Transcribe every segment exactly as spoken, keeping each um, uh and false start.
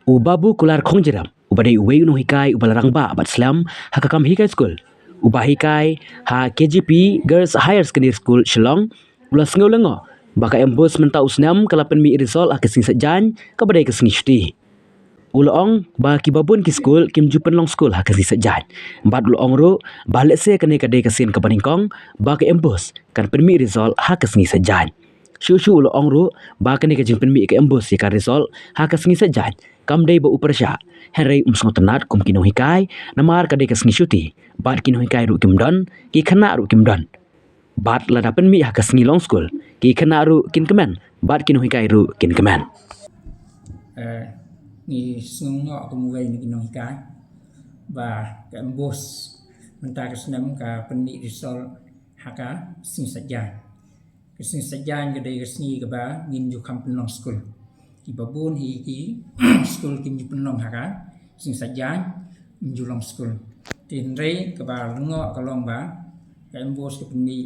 U Babu Kular Khongjiram, uba dei uwei u nonghikai uba la rangbah bad slem ha ka kam hikai skul, uba hikai ha K G P Girls Higher Secondary School, Shillong, u la sngew lyngngoh ba ka MBOSE mynta u snem ka la pynmih result ha ka sngi Saitjaiñ, kaba dei ka sngi shuti. U la ong ba kiba bun ki skul kim ju pynlong skul ha ka sngi Saitjaiñ. Bad u la ong ruh ba lehse kane ka dei ka sien kaba nyngkong ba ka MBOSE kan pynmih result ha ka sngi Saitjaiñ. Shuh shuh u la ong ruh ba kane ka jingpynmih ka MBOSE ïa ka result ha ka sngi Saitjaiñ kam dei ba u pyrshah. Hynrei um sngewtynnad kum ki nonghikai, namar ka dei ka sngi shuti bad ki nonghikai ruh kim don, ki khynnah ruh kim don. Bad lada pynmih ha ka sngi long skul, ki khynnah ruh kin kmen bad ki nonghikai ruh kin kmen. Eh, ngi sngew lyngngoh kum uwei na ki nonghikai ba ka MBOSE mynta ka snem ka pynmih result ha ka sngi Saitjaiñ. Ka sngi Saitjaiñ ka dei ka sngi kaba ngin ju kham pynlong skul. Kiba bun hi ki skul kim ju pynlong ha ka sngi Saitjaiñ, ym ju long skul. Te hynrei kaba lyngngoh ka long ba ka MBOSE ka pynmih,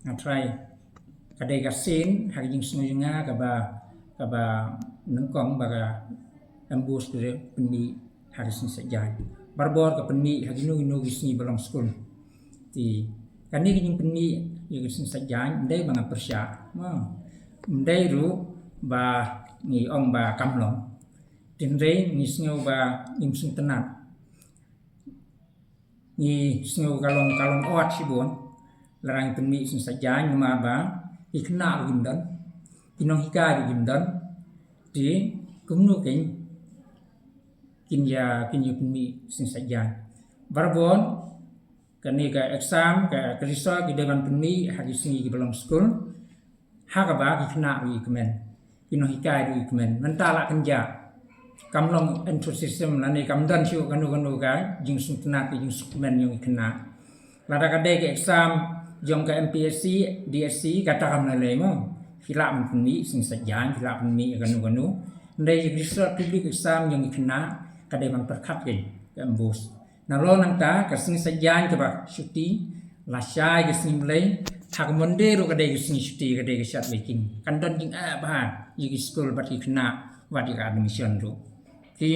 nga tharai ka dei ka sien ha ka jingsngew jong nga kaba, kaba nyngkong ba ka MBOSE ka pynmih ha ka sngi Saitjaiñ. Barabor ka pynmih ha kino kino ki sngi ba long skul. Te kane ka jingpynmih ïa ka sngi Saitjaiñ ym dei ba nga pyrshah, ym dei ruh ba ngi ong ba kam long. Te hynrei ngi sngew ba ngim sngewtynnad. Ngi sngew ka long, ka long awkward shibun lada ngi pynmih sngi Saitjaiñ namar ba ki khynnah ruh kim don, ki nonghikai ruh kim don. Te kumno kein kin ïa, kin ïa pynmih sngi Saitjaiñ? Barabor kane ka exam, ka, ka result ki dei ban pynmih ha ki sngi kiba long skul, ha kaba ki khynnah ruh ki kmen, ki nonghikai ruh ki kmen. Mynta la kynjah, kam long enthusiasm lane kam don shuh kano kano ka jingsngewtynnad, ka jingsngewkmen jong ki khynnah. Lada ka dei ka exam jong ka MPSC, DSC, kata kam lei lei mo. Phi lah ban pynmih sngi Saitjaiñ, phi lah pynmih kano kano. Hynrei ka result public exam jong ki khynnah ka dei ban pyrkhat kein ka MBOSE. Nalor nangta ka sngi Saitjaiñ kaba shuti, lashai ka sngi Blei, ha ka Monday ruh ka dei ka sngi shuti, ka dei ka Sabbath working. Kan don jingeh bha ïa ki skul bad ki khynnah bad ïa ka admission ruh. Te,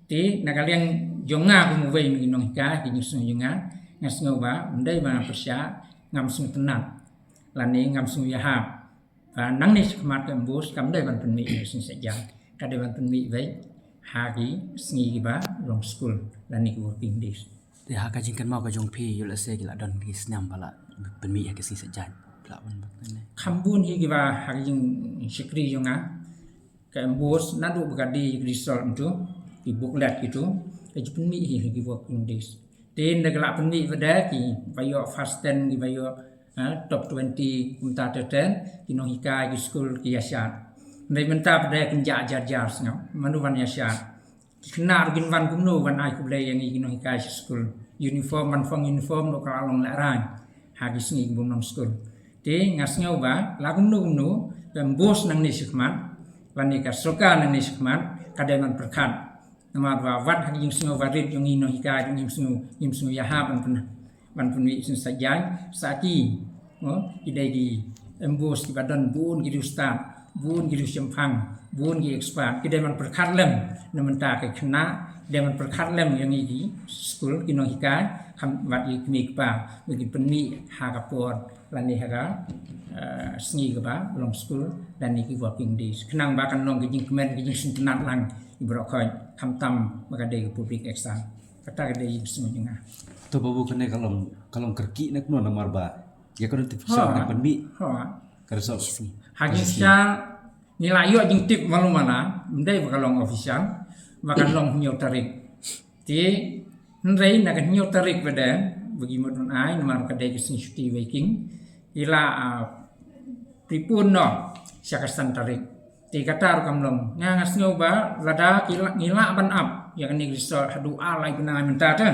te na ka liang jong nga kum uwei na ki nonghikai, ka jingsngew jong nga, nga sngew ba ym dei ba nga pyrshah, ngam sngewtynnad lane ngam sngewïahap ba nangne shakhmat ka MBOSE kam dei ban pynmih ha ka sngi Saitjaiñ, ka dei ban pynmih beit ha ki sngi kiba long skul lane ki working days. Te ha ka jingkynmaw ka jong phi, ïoh lehse ki la don ki snem ba la pynmih ha ka sngi Saitjaiñ, phi lah ban ban ne? Kham bun hi kiba ha ka jingshakri jong nga, ka MBOSE naduh ba ka dei ka result tu, ki booklet kitu, ka ju pynmih hi ha ki working days. Te ynda ka la pynmih pat de, kiba ïoh first ten, kiba ïoh, ha, top twenty kumta te ten, ki nonghikai, ki skul ki ïashad. Hynrei mynta pat de kynjah jar jar, sngap mano ban ïashad. Ki khynnah ruh kin wan kumno ban ai khublei ïa ngi ki nonghikai sha skul? Uniform, ban phong uniform ruh ka la long lehraiñ ha ki sngi ki bym long skul. Te nga sngew ba la kumno kumno, ka MBOSE nangne shakhmat lane ka sorkar nangne shakhmat ka dei ban pyrkhat. Namar ba wat ha ki jingsngew barit jong ngi nonghikai jong ngi, ngim sngew, ngim sngew ïahap ban pyn, ban pynmih sngi Saitjaiñ. Sa ki, oh, ki dei ki MBOSE kiba don bun ki riewstad, bun ki riewshemphang, bun ki expert, ki dei ban pyrkhat lem na mynta ki khynnah, ki dei ban pyrkhat lem ïa ngi ki skul, ki nonghikai, kham bad ki kmie ki kpa ba kin pynmih ha ka por lane ha ka, eh, sngi kaba long skul lane ki working days, khnang ba kan long ka jingkmen, ka jingsngewtynnad lang ïa baroh khoit, khamtam ba ka dei ka public exam. Kata ka dei ka jingsngew jong nga. To Babu, kane ka long, ka long kyrkieh ne kumno namar ba ïa ka notification ka pynmih, ha, ka result. Ha ka sngi ngi la ïoh jingtip malu mala, ym dei ba ka long official, ba kan long hynñiew tarik. Te hynrei na ka hynñiew tarik pat de, ba ki mut ban ai namar ka dei ka sngi shuti working, ki la, ah, prepone noh sha ka san tarik. Te kata ruh kam long. Nga, nga sngew ba lada ki la, ngi lah ban ap ïa kane ka result haduh ar lai bnai mynta te,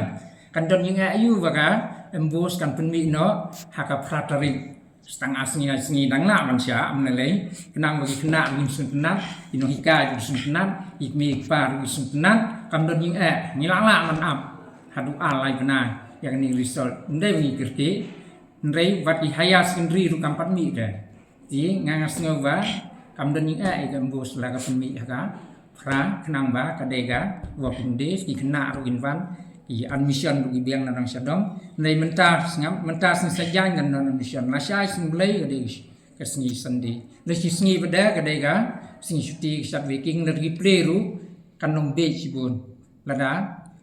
kan don jingeh aïu ba ka MBOSE kan pynmih noh ha ka phra tarik? Sa tang ar sngi, lai sngi dang lah ban shah, ym lei lei. Khnang ba ki khynnah ruh kin sngewtynnad, ki nonghikai ruh kin sngewtynnad, ki kmie ki kpa ruh kin sngewtynnad, kam don jingeh. Ngi lah lah ban ap haduh ar lai bnai ïa kane ka result. Ym dei ba ngi kyrkieh, hynrei wat ki higher secondary ruh kam pat mih de. Te nga, nga sngew ba kam don jingeh ïa ka MBOSE la ka pynmih ha ka Phra khnang ba ka dei ka working days, ki khynnah ruh kin wan, ki admission ruh ki biang na dong sha dong. Hynrei mynta sngap, mynta sngi Saitjaiñ kan don admission. Lashai sngi Blei ka dei ka sngi Sunday. Lashai sngi ba dei ka dei ka sngi shuti ka shad wei king, lada ki plie ruh kan ym bieit shibun. Lada,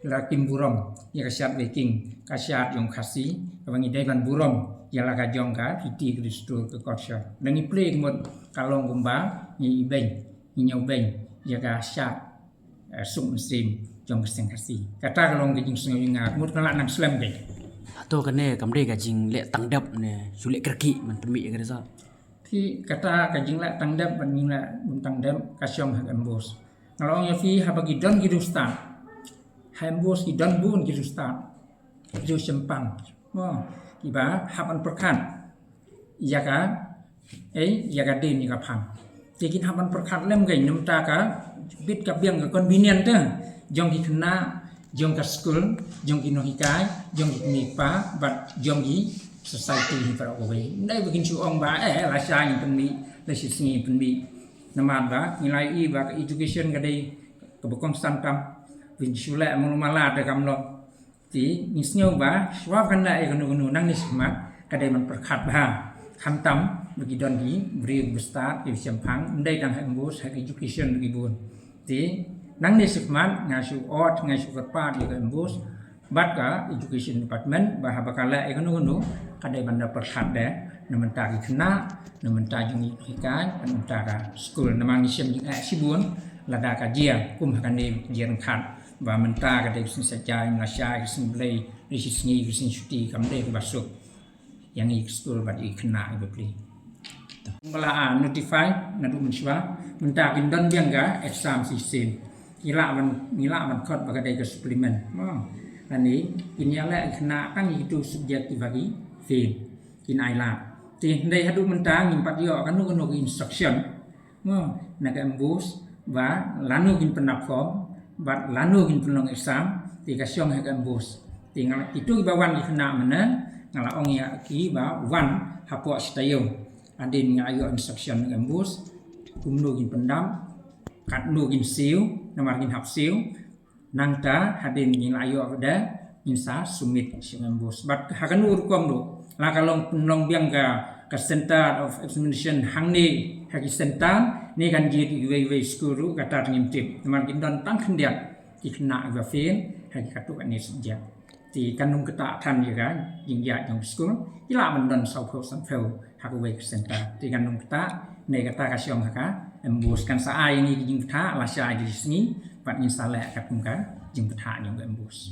lada kim burom ïa ka shad wei king, ka shad jong Khasi, kaba ngi dei ban burom ïa la ka jong ka riti ka dustur ka culture. Lada ngi plie ka mut ka long kumba ngi ibeiñ, ngi ñiew beiñ ïa ka shad, eh, suk mynsiem jong ka seng Khasi. Kata ka long ka jingsngew ïa nga, ka mut ka la nang slem beiñ. Hato kane kam dei ka jingleh tang dep ne shu leh kyrkieh ban pynmih ïa ka result? Phi, kata ka jingleh tang dep ban jingleh bun tang dep ka shong ha ka MBOSE. Nga la ong ïa phi, haba ki don ki riewstad, ha MBOSE ki don bun ki riewstad, ki riewshemphang. Mo, kiba hap ban pyrkhat ïa ka, eh, ïa ka dien ïa ka phang. Te kin hap ban pyrkhat lem keiñ, namar ka bit ka biang ka convenient te jong ki khynnah, jong ka skul, jong ki nonghikai, jong ki kmie kpa, bad jong ki society hi baroh kawei. Ym dei ba kin shu ong ba, eh, lashai ngin pynmih, lashai sngi ngin pynmih. Namar ba ngi la ïohi ba ka education ka dei kaba kongsan tam, phin shu leh mano mala te kam long. Te ngi sngew ba shuwa ba kan leh ïa kano kano, nangne shakhmat ka dei ban pyrkhat bha. Khamtam ba ki don ki briew ba stad, ki shemphang, ym dei tang ha MBOSE, ha ka education ruh ki bun. Te nangne shakhmat nga shu ot, nga shu kyrpad ïa ka MBOSE bad ka education department ba haba ka leh ïa kano kano, ka dei ban da pyrkhat de na bynta ki khynnah, na bynta jong ki nonghikai, na bynta ka skul. Namar ngi shem jingeh shibun lada ka jia kum ha kane, jia ryngkat, ba mynta ka dei ka sngi Saitjaiñ, lashai ka sngi Blei, lashai sngi ka sngi shuti, kam dei kaba suk ïa ngi ka skul bad ïa ki khynnah kiba plie. Ba la, ah, notify naduh mynshuwa, mynta kin don biang ka exam shisien. Ngi lah ban, ngi lah ban khot ba ka dei ka supplement. Mo, lane kin ïaleh ïa ki khynnah tang ïa kitu subject kiba ki fail, kin ailad. Te hynrei haduh mynta ngim pat ïoh kano kano ka instruction, mo, na ka MBOSE ba lano kin pyndap form bad lano kin pynlong exam. Te ka shong ha ka MBOSE. Te nga la, kitu kiba wan ki khynnah mynne, nga la ong ïa ki ba wan hapoh shi taïew, hadien nga ïoh instruction na ka MBOSE kumno kin pyndap, katno kin siew, namar kin hap siew. Nangta hadien ngin la ïoh da, ngin sa submit sha ka MBOSE. Bad ha kano rukom ruh, la ka long pynlong biang ka, ka center of examination hangne ha ki center, ne kan jied iwei iwei skul ruh kata ngim tip. Namar kin don tang khyndiat ki khynnah kiba fail ha ki katto katne subject. Te kan ym ktah than ïa ka jingïaid jong ka skul, ki lah ban don sawphew sanphew ha kawei ka center. Te kan ym ktah, ne kata ka shong ha ka MBOSE. Kan sa ai ïa ngi ka jingbthah lashai ka sngi, bad ngin sa leh katkum ka jingbthah jong ka MBOSE.